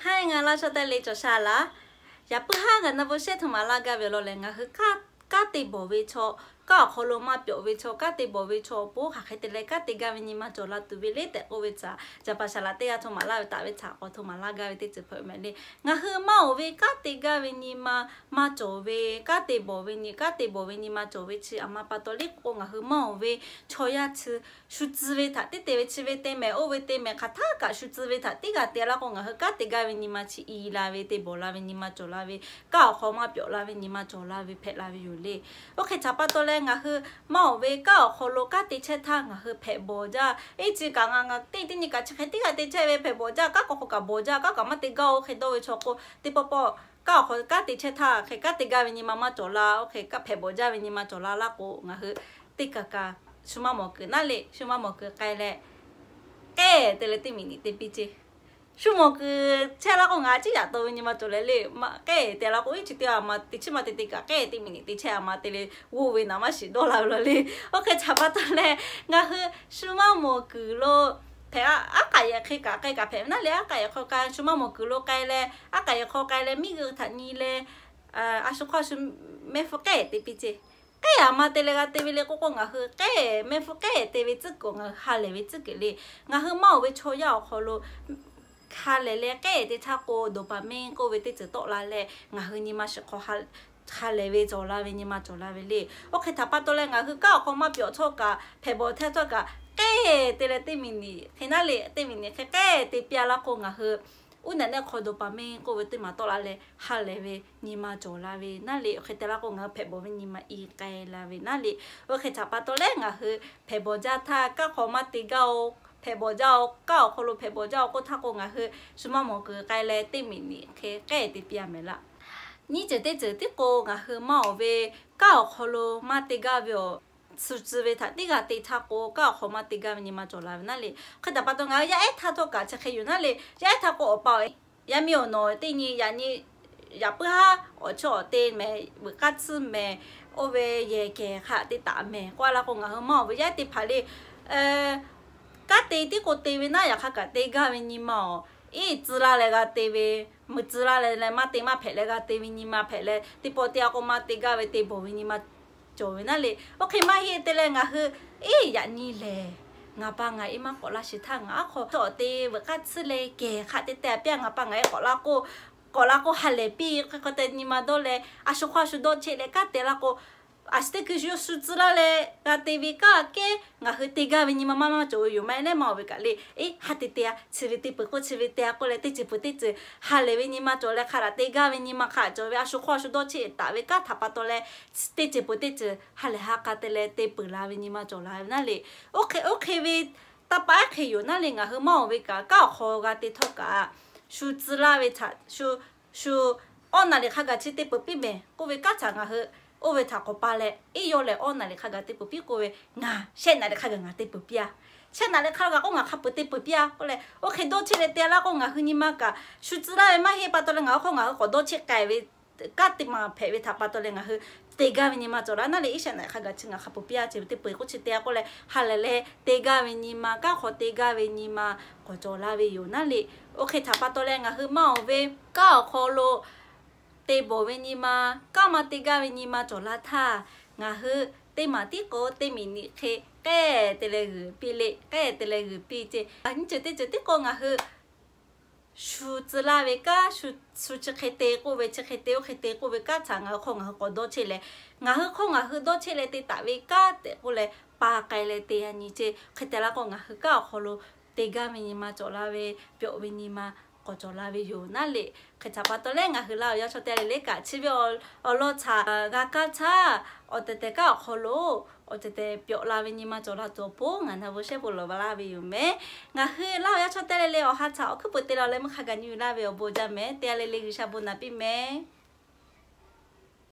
Haˉ, ngaˬ laˇ chaw teˇ le cawˬ sha laˇ. Yaꞈ puiˉ haˉ ngaˬ na bvuhꞈ shehˇ htoꞈ ma laˇ gaˇ ve awˬ lawn lehˬ, ngaˬ hui kanˉ te bawˬ ve chaw, kanˉ awˬ hk'aw lo maˇ pyawꞈ ve chaw, kanˉ te bawˬ ve chaw awˬ pon hk'aˬ hk'e te leh kanˉ te gaˇ ve nyi ma cawˬ la tuˬ ve le tehꞈ k'oˆ ve htaꞈ, Jaˍpaˍ saˍ laꞈ teˇ g'aˇ htoꞈ ma laˇ ve taˍ ve htaꞈ k'awꞈ htoꞈ ma laˇ gaˇ ve teˇ ceuˬ hpehꞈ mehˍ le. Ngaˬ hui maˇ oˬ ve kanˉ te gaˇ ve nyi ma maˇ cawˬ ve, kanˉ te bawˬ ve nyi, kanˉ te bawˬ ve nyi ma cawˬ ve chi aˬ ma pa taw le k'o, ngaˬ hui maˇ oˬ ve chaw yaˇ chi shu tcuh ve htaꞈ tiˉ te ve, chi ve te mehˍ, oˇ ve te mehˍ, hk'aˬ htaˇ kaꞈ shu tcuh ve htaꞈ tiˉ g'a te laˇ k'o, ngaˬ hui kanˉ te gaˇ ve nyi ma chi i la ve, te bawˬ la ve nyi ma cawˬ la ve, kanˉ awˬ hk'aw maˇ pyawꞈ la ve nyi ma cawˬ la ve hpehꞈ la ve yoˬ le. Oˇ hk'e htaꞈ pa taw leh ngaˬ hui maˇ oˬ ve kanˉ awˬ hk'aw lo kanˉ te chehˇ htaˇ ngaˬ hui hpehꞈ bawˬ jaˇ. Eˇ, chi kaꞈ ngaˬ ngaˬ teˇ teˇ nyi kaꞈ chi hk'e teˇ g'aˇ te chehˇ ve hpehꞈ bawˬ jaˇ, kanˉ k'awꞈ hk'aw kaꞈ bawˬ jaˇ, kanˉ kaꞈ maˇ te gaˇ oˬ hk'e dawˇ ve chaw k'o, teˇ pawˆ pawˆ kanˉ awˬ hk'aw kanˉ te chehˇ htaˇ hk'e kanˉ te gaˇ ve nyi ma maˇ cawˬ la, oˇ hk'e kanˉ hpehꞈ bawˬ jaˇ ve nyi ma cawˬ la laˇ k'o, ngaˬ hui teˇ kaˬ kaꞈ shu maˇ mawˬ kuiˬ naˉ le, shu maˇ mawˬ kuiˬ k'ai leh, k'ehˉ te leh teˇ miˬniꞈ te piˇ ceˇ. Shu mawˬ kuiˬ chehˇ laˇ k'o, ngaˬ ciˉ yaꞈ taw ve nyi ma cawˬ leh le, k'ehˉ te laˇ k'o, iˉ chi teˇ aˬ ma te chiˉ maˇ te te kaꞈ k'ehˉ teˇ miˬniꞈ te chehˇ aˬ ma te le g'oˇ ve naˬ maˇ shiˍ dawˇ la ve law le. Oˇ hk'e htaꞈ pa taw leh ngaˬ hui shu maˇ mawˬ kuiˬ lo hpehꞈ, aˉ k'aꞈ yehˬ hk'e kaꞈ k'ai kaꞈ hpehꞈ ve naˉ le, aˉ k'aꞈ yehˬ hk'aw k'ai, shu maˇ mawˬ kuiˬ lo k'ai leh, aˉ k'aꞈ yehˬ hk'aw k'ai leh miˇ g'uiˬ htaꞈ nyi leh, a shu hk'aw shu mehˆ hpfuhˇ k'ehˉ te piˇ ceˇ. K'ehˉ aˬ ma te leh g'a te ve le k'oˆ k'o, ngaˬ hui k'ehˉ mehˆ hpfuhˇ k'ehˉ te ve tcuhˉ kuiˬ ngaˬ hui ha lehˬ ve tcuhˉ kuiˬ le. Ngaˬ hui maˇ oˬ ve chaw yaˇ awˬ hk'aw lo ha lehˬ leh k'ehˉ te htaˇ k'o, dopamine k'oˆ ve teˇ ceuˬ tawˆ la leh ngaˬ hui nyi ma shiˍ hk'aw ha lehˬ ve cawˬ la ve nyi ma cawˬ la ve le. Oˇ hk'e htaꞈ pa taw leh ngaˬ hui kanˉ awˬ hk'aw maˇ pyawꞈ htawˇ kaꞈ, hpehꞈ bawˬ htehˇ htawˇ kaꞈ, k'ehˉ te leh teˇ miˬniꞈ hk'e naˉ le, teˇ miˬniꞈ hk'e k'ehˉ te piˇ laˇ k'o, ngaˬ hui uˉ naꞈ neˆ hk'aw dopamine k'oˆ ve teˇ maˬ tawˆ la leh ha lehˬ ve nyi ma cawˬ la ve naˉ le. Hk'e te laˇ k'o, ngaˬ hui hpehꞈ bawˬ ve nyi ma i k'ai la ve naˉ le. Oˇ hk'e htaꞈ pa taw leh ngaˬ hui hpehꞈ bawˬ jaˇ htaˇ, kanˉ hk'aw maˇ te gaˇ oˬ, hpehꞈ bawˬ jaˇ oˬ, kanˉ awˬ hk'aw lo hpehꞈ bawˬ jaˇ oˬ k'oˆ htaˇ k'o, ngaˬ hui shu maˇ mawˬ kuiˬ k'ai leh teˇ miˬniꞈ hk'e k'ehˉ te piˇ a mehˍ laˇ. Nyiˇ ceuˬ teˇ ceuˬ tiˉ k'o, ngaˬ hui maˇ oˬ ve kanˉ awˬ hk'aw lo maˇ te gaˇ ve awˬ, shu tcuh ve htaꞈ tiˉ g'a te htaˇ k'o, kanˉ awˬ hk'aw maˇ te gaˇ ve nyi ma cawˬ la ve naˉ le. Hk'e htaꞈ pa taw ngaˬ hui yaˇ ehˉ htaˇ htawˇ kaꞈ chi hk'e yoˬ naˉ le. Yaˇ ehˉ htaˇ k'o, awˬ pa awˬ yaˇ miˇ awˬ nawˬ teˇ nyi yaꞈ nyi yaꞈ puiˉ haˉ awˬ chawˇ awˬ te mehˍ, veuꞈ k'aˇ tsuhˇ mehˍ, oˇ ve yehˬ kehˬ hk'a te taˍ mehˍ k'oˆ laˇ k'o, ngaˬ hui maˇ oˬ ve yaˇ ehˉ teˇ hpaˍ le, kanˉ te tiˉ k'o te ve naˉ, yaꞈ hk'aˇ kaꞈ te gaˇ ve nyi ma awˬ, iˉ tcuh laˇ leh g'a te ve, meuꞈ tcuh laˇ leh leh maˇ te maˇ hpehꞈ leh g'a te ve nyi ma hpehꞈ leh, teˇ pawˆ teˇ yanˇ k'o maˇ te gaˇ ve te bawˬ ve nyi ma cawˬ ve naˉ le. Oˇ hk'e maˇ heˆ te leh ngaˬ hui, iˉ yaꞈ nyi lehˬ, ngaˬ pa ngaˬ e maˇ k'awꞈ laˇ sheˍ htaˇ, ngaˬ aˉ hk'aw chaw awˬ te veuꞈ k'aˇ tsuhˇ leh kehˬ hk'a te te a piˇ a, ngaˬ pa ngaˬ e k'awꞈ la k'o, k'awꞈ la k'o ha lehˬ piˇ k'o, k'o te nyi ma dawˇ leh a shu hk'aw a shu dawˇ cheˆ leh kanˉ te laˇ k'o, a shu teˇ hkui shu yawˇ shu tcuh laˇ leh g'a te ve kanˉ kehˉ ngaˬ hui te gaˇ ve nyi ma maˇ maˇ cawˬ ve yoˬ. Maˇ heˆ leh maˇ oˬ ve kaꞈ le, iˉ ha te te a, chi ve te peuˬ k'o chi ve te a k'oˆ leh teˇ ceuˬ peuˬ teˇ ceuˬ ha lehˬ ve nyi ma cawˬ leh hk'a daꞈ te gaˇ ve nyi ma hk'a cawˬ ve, a shu hk'aw a shu dawˇ cheˆ taˍ ve kanˉ htaꞈ pa taw leh teˇ ceuˬ peuˬ teˇ ceuˬ ha lehˬ ha k'a te leh te peuˬ la ve nyi ma cawˬ la ve naˉ le. Oˇ hk'e oˇ hk'e ve taˇ paˍ ehˉ hk'e yoˬ naˉ le. Ngaˬ hui maˇ oˬ ve kaꞈ kanˉ awˬ hk'aw g'a te htawˇ kaꞈ, shu tcuh laˇ ve htaꞈ shu shu awˇ naˍ riˍ hk'a gaˬ chi te peuˬ piˇ mehˍ k'oˆ ve kanˉ htaꞈ ngaˬ hui oˇ ve htaꞈ k'awꞈ pa leh, iˉ yawˇ lehˬ awˇ naˍ riˍ hk'a gaˬ te peuˬ piˇ k'oˆ ve, ngaˬ shehˆ naˍ riˍ hk'a gaˬ ngaˬ te peuˬ piˇ a, shehˆ naˍ riˍ hk'a gaˬ k'oˆ ngaˬ hk'a peuˬ te peuˬ piˇ a k'oˆ leh, oˇ hk'e dawˇ cheˆ leh te laˇ k'o, ngaˬ hui nyi ma kaꞈ shu tcuh laˇ ve maˇ heˆ pa taw leh ngaˬ hui hk'aw ngaˬ hui k'awꞈ dawˇ cheˆ k'ai ve kanˉ teˇ maˬ hpehꞈ ve htaꞈ pa taw leh ngaˬ hui te gaˇ ve nyi ma cawˬ la naˉ le. Iˉ shehˆ naˍ riˍ hk'a gaˬ chi ngaˬ hk'a peuˬ piˇ a, chi ve te peuˬ k'oˆ chi te a k'oˆ leh ha lehˬ leh te gaˇ ve nyi ma, kanˉ hk'aw te gaˇ ve nyi ma k'awꞈ cawˬ la ve yoˬ naˉ le. Oˇ hk'e htaꞈ pa taw leh ngaˬ hui maˇ oˬ ve kanˉ awˬ hk'aw lo te bawˬ ve nyi ma, kanˉ maˇ te gaˇ ve nyi ma cawˬ la htaˇ, ngaˬ hui teˇ maˬ tiˉ k'o teˇ miˬ niꞈ hk'e k'ehˉ te leh g'uiˬ piˇ le, k'ehˉ te leh g'uiˬ piˇ ceˇ. Nyiˇ ceuˬ teˇ ceuˬ tiˉ k'o ngaˬ hui shu tcuh laˇ ve kanˉ, shu chi hk'e te k'oˆ ve, chi hk'e te oˇ hk'e te k'oˆ ve kanˉ htaꞈ ngaˬ hui hk'aw ngaˬ hui k'awꞈ dawˇ cheˆ leh, ngaˬ hui hk'aw ngaˬ hui dawˇ cheˆ leh te taˍ ve kanˉ tehꞈ k'oˆ leh pa k'ai leh te a nyi ceˇ. Hk'e te laˇ k'o ngaˬ hui kanˉ awˬ hk'aw lo te gaˇ ve nyi ma cawˬ la ve, pyawꞈ ve nyi ma k'awꞈ cawˬ la ve yoˬ naˉ le. Hk'e htaꞈ pa taw leh ngaˬ hui laˇ awˬ yaˇ chaw teˇ g'aˇ le le kaꞈ chi ve awˬ lawn htaꞈ g'a kaˇ htaˇ, awˬ tehˬ tehˬ kanˉ awˬ hk'aw lo awˬ tehˬ tehˬ pyawꞈ la ve nyi ma cawˬ la tuˬ awˬ pon ngaˬ na bvuhꞈ shehˉ bon lawˬ laˇ ve yoˬ mehˍ. Ngaˬ hui laˇ awˬ yaˇ chaw teˇ g'aˇ le le awˬ ha htaꞈ awˬ hkuiˉ peuˬ te la leh meuˇ hk'a gaˬ nyi yuˬ laˇ ve awˬ bon jaˇ mehˍ. Teˇ g'aˇ le le G'uiˬsha bon naˍ piˇ mehˍ.